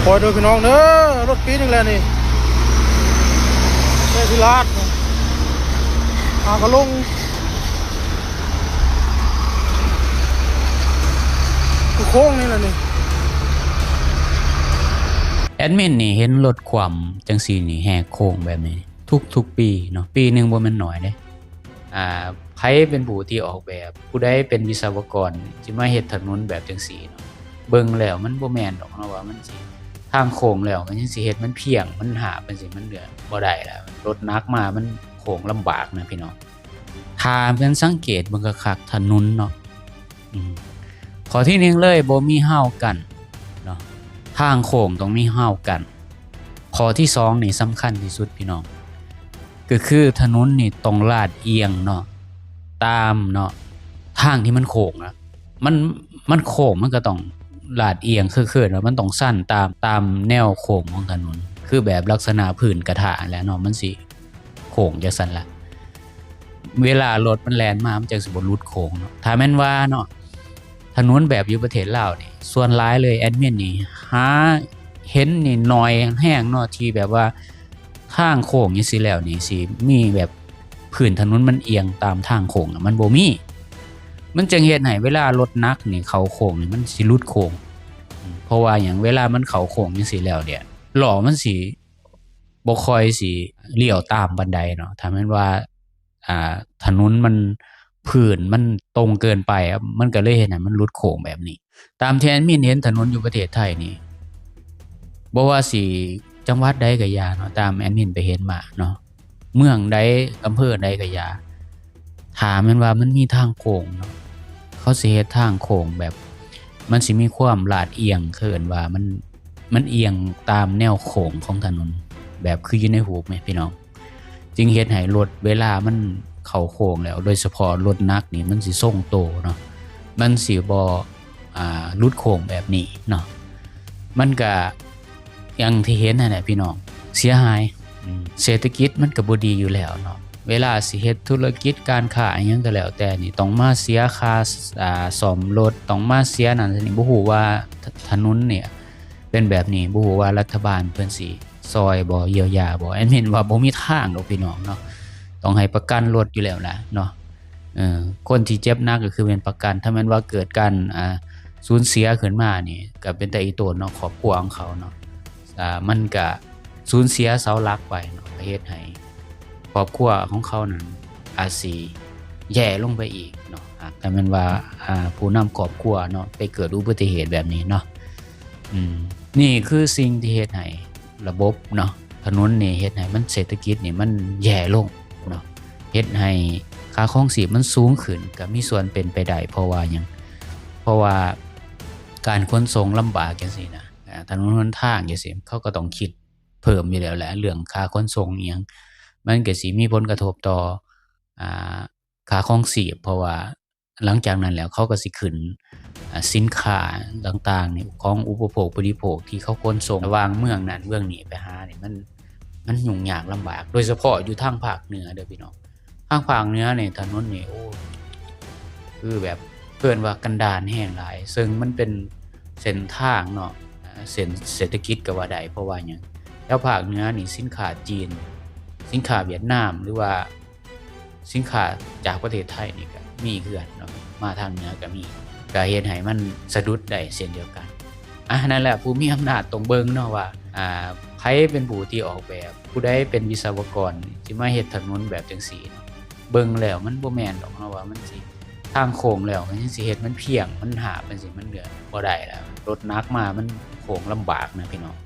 ປອຍເດີພີ່ນ້ອງເດີ ລົດປີນອີກແລ້ວນີ້ ແຕ່ຊິລາດ ຫາກະລົງ ຄືໂຄ້ງນີ້ແຫຼະນີ້. ແອດມິນນີ້ເຫັນລົດຂວ້ຳຈັ່ງຊີ້ນີ້ ແຫກໂຄ້ງແບບນີ້ທຸກໆປີເນາະ, ປີໜຶ່ງບໍ່ແມ່ນໜ້ອຍເດ້. ອ່າ ໃຜເປັນຜູ້ທີ່ອອກແບບ? ຜູ້ໃດເປັນວິສະວະກອນ ຊິມາເຮັດຖະໜົນແບບຈັ່ງຊີ້ເນາະ? ເບິ່ງແລ້ວມັນບໍ່ແມ່ນດອກເນາະ ວ່າມັນຊິ ທາງໂຄ້ງແລ້ວກໍຍັງຊິເຮັດມັນພຽງ ມັນຫາບ ມັນຊິ ມັນເຫຼືອ ບໍ່ໄດ້ລະ. ລົດໜັກມາມັນໂຄ້ງລຳບາກນະພີ່ນ້ອງ. ຖ້າແມ່ນສັງເກດເບິ່ງຄັກໆ ຖະໜົນເນາະ ອືມ ຂໍ້ທີໜຶ່ງເລີຍ ບໍ່ມີຮາວກັ້ນເນາະ, ທາງໂຄ້ງຕ້ອງມີຮາວກັ້ນ. ຂໍ້ທີສອງນີ້ສຳຄັນທີ່ສຸດພີ່ນ້ອງ ກໍຄືຖະໜົນນີ້ຕ້ອງລາດອຽງເນາະ ຕາມເນາະ ທາງທີ່ມັນໂຄ້ງນະ ມັນ ມັນໂຄ້ງມັນກໍຕ້ອງລາດອຽງ ຄື ຄືວ່າມັນຕ້ອງຊັນຕາມ ຕາມແນວໂຄ້ງຂອງຖະໜົນ ຄືແບບລັກສະນະພື້ນກະທະຫັ້ນແຫຼະເນາະ ມັນຊິ ໂຄ້ງຈັ່ງຊັ້ນລະ ເວລາລົດມັນແລ່ນມາ ມັນຈັ່ງຊິບໍ່ຫຼຸດໂຄ້ງເນາະ. ຖ້າແມ່ນວ່າເນາະ ຖະໜົນແບບຢູ່ປະເທດລາວນີ້ ສ່ວນຫຼາຍເລີຍແອດມິນນີ້ຫາເຫັນນີ້ໜ້ອຍແຮງເນາະ ທີ່ແບບວ່າທາງໂຄ້ງຈັ່ງຊີ້ແລ້ວນີ້ ຊິມີແບບພື້ນຖະໜົນມັນອຽງຕາມທາງໂຄ້ງ ມັນບໍ່ມີ. ມັນຈຶ່ງເຮັດໃຫ້ເວລາລົດໜັກນີ້ເຂົ້າໂຄ້ງນີ້ ມັນຊິຫຼຸດໂຄ້ງ. ເພາະວ່າຫຍັງ? ເວລາມັນເຂົ້າໂຄ້ງຈັ່ງຊີ້ແລ້ວເດ ລໍ້ມັນຊິ ບໍ່ຄ່ອຍຊິລ້ຽວຕາມປານໃດເນາະ. ຖ້າແມ່ນວ່າ ອ່າ ຖະໜົນມັນ ພື້ນມັນຕົງເກີນໄປ ມັນກໍເລີຍເຮັດໃຫ້ມັນຫຼຸດໂຄ້ງແບບນີ້. ຕາມທີ່ແອດມິນເຫັນຖະໜົນຢູ່ປະເທດໄທນີ້ ບໍ່ວ່າຊິຈັງຫວັດໃດກໍຢ່າເນາະ, ຕາມແອດມິນໄປເຫັນມາເນາະ, ເມືອງໃດ ອຳເພີໃດກໍຢ່າ ຖ້າແມ່ນວ່າມັນມີທາງໂຄ້ງເນາະ ເຂົາຊິເຮັດທາງໂຄ້ງແບບ ມັນຊິມີຄວາມລາດອຽງ ເຂົາເອີ້ນວ່າມັນ ມັນອຽງຕາມແນວໂຄ້ງຂອງຖະໜົນ ແບບຄືຢູ່ໃນຮູບແມະພີ່ນ້ອງ, ຈຶ່ງເຮັດໃຫ້ລົດເວລາມັນເຂົ້າໂຄ້ງແລ້ວ ໂດຍສະເພາະລົດໜັກນີ້ ມັນຊິຊົງໂຕເນາະ, ມັນຊິບໍ່ ອ່າ ຫຼຸດໂຄ້ງແບບນີ້ເນາະ. ມັນກະ ຢ່າງທີ່ເຫັນຫັ້ນແຫຼະພີ່ນ້ອງ ເສຍຫາຍ. ອືມ ເສດຖະກິດມັນກໍບໍ່ດີຢູ່ແລ້ວເນາະ, ເວລາຊິເຮັດທຸລະກິດການຄ້າອີ່ຫຍັງກໍແລ້ວແຕ່ນີ້ ຕ້ອງມາເສຍຄ່າ ອ່າ ສ້ອມລົດ ຕ້ອງມາເສຍນັ້ນເສຍນີ້. ບໍ່ຮູ້ວ່າ ຖ- ຖະໜົນນີ້ເປັນແບບນີ້ ບໍ່ຮູ້ວ່າລັດຖະບານເພິ່ນຊິຊ່ອຍບໍ່ ຢຽວຢາບໍ່? ແອດມິນວ່າບໍ່ມີທາງດອກພີ່ນ້ອງເນາະ, ຕ້ອງໃຫ້ປະກັນລົດຢູ່ແລ້ວລະເນາະ. ເອີ ຄົນທີ່ເຈັບໜັກກໍຄືແມ່ນປະກັນ, ຖ້າແມ່ນວ່າເກີດການ ອ່າ ສູນເສຍຂຶ້ນມານີ້ ກໍເປັນຕາອີ່ຕົນເນາະ ຄອບຄົວຂອງເຂົາເນາະ, ອ່າ ມັນກະສູນເສຍເສົາຫຼັກໄປເນາະ, ກໍເຮັດໃຫ້ຄອບຄົວຂອງເຂົານັ້ນອາດຊິແຍ່ລົງໄປອີກເນາະ, ຫາກ ຖ້າແມ່ນວ່າ ອ່າ ຜູ້ນຳຄອບຄົວເນາະ ໄປເກີດອຸບັດຕິເຫດແບບນີ້ເນາະ. ອືມ ນີ້ຄືສິ່ງທີ່ເຮັດໃຫ້ລະບົບເນາະ ຖະໜົນນີ້ເຮັດໃຫ້ມັນ ເສດຖະກິດນີ້ມັນແຍ່ລົງເນາະ, ເຮັດໃຫ້ຄ່າຄອງຊີບມັນສູງຂຶ້ນ ກໍມີສ່ວນເປັນໄປໄດ້. ເພາະວ່າຫຍັງ? ເພາະວ່າການຂົນສົ່ງລຳບາກຈັ່ງຊີ້ນະ, ອ່າ ຖະໜົນຫົນທາງຈັ່ງຊີ້ ເຂົາກໍຕ້ອງຄິດເພີ່ມຢູ່ແລ້ວແຫຼະ ເລື່ອງຄ່າຂົນສົ່ງອີ່ຫຍັງ, ມັນກໍຊິມີຜົນກະທົບຕໍ່ ອ່າ ຄ່າຄອງຊີບ, ເພາະວ່າຫຼັງຈາກນັ້ນແລ້ວ ເຂົາກໍຊິຂຶ້ນ ອ່າ ສິນຄ້າຕ່າງໆນີ້ ຂອງອຸປະໂພກບໍລິໂພກທີ່ເຂົາຂົນສົ່ງລະຫວ່າງເມືອງນັ້ນເມືອງນີ້ໄປຫານີ້ ມັນ ມັນຫຍຸ້ງຍາກລຳບາກ, ໂດຍສະເພາະຢູ່ທາງພາກເໜືອເດີພີ່ນ້ອງ. ທາງພາກເໜືອນີ້ຖະໜົນນີ້ ໂອ້ ຄືແບບເອີ້ນວ່າກັນດານແຮງຫຼາຍ, ເຊິ່ງມັນເປັນເສັ້ນທາງເນາະ ເສັ້ນເສດຖະກິດກໍວ່າໄດ້. ເພາະວ່າຫຍັງ? ແຖວພາກເໜືອນີ້ສິນຄ້າຈີນ ສິນຄ້າຫວຽດນາມ ຫຼືວ່າ ສິນຄ້າຈາກປະເທດໄທນີ້ກໍມີເຄືອນເນາະ, ມາທາງເໜືອກໍມີ, ກໍເຮັດໃຫ້ມັນສະດຸດໄດ້ເຊັ່ນດຽວກັນ. ອ່ະ ນັ້ນແຫຼະ ຜູ້ມີອຳນາດຕ້ອງເບິ່ງເນາະວ່າ ອ່າ ໃຜເປັນຜູ້ທີ່ອອກແບບ, ຜູ້ໃດເປັນວິສະວະກອນ ຊິມາເຮັດຖະໜົນແບບຈັ່ງຊີ້ເນາະ. ເບິ່ງແລ້ວມັນບໍ່ແມ່ນດອກເນາະວ່າມັນຊິ ທາງໂຄ້ງແລ້ວກໍຍັງຊິເຮັດມັນພຽງ ມັນຫາບ ມັນຊິ ມັນເຫຼືອ ບໍ່ໄດ້ລະ. ລົດໜັກມາມັນໂຄ້ງລຳບາກນະພີ່ນ້ອງ.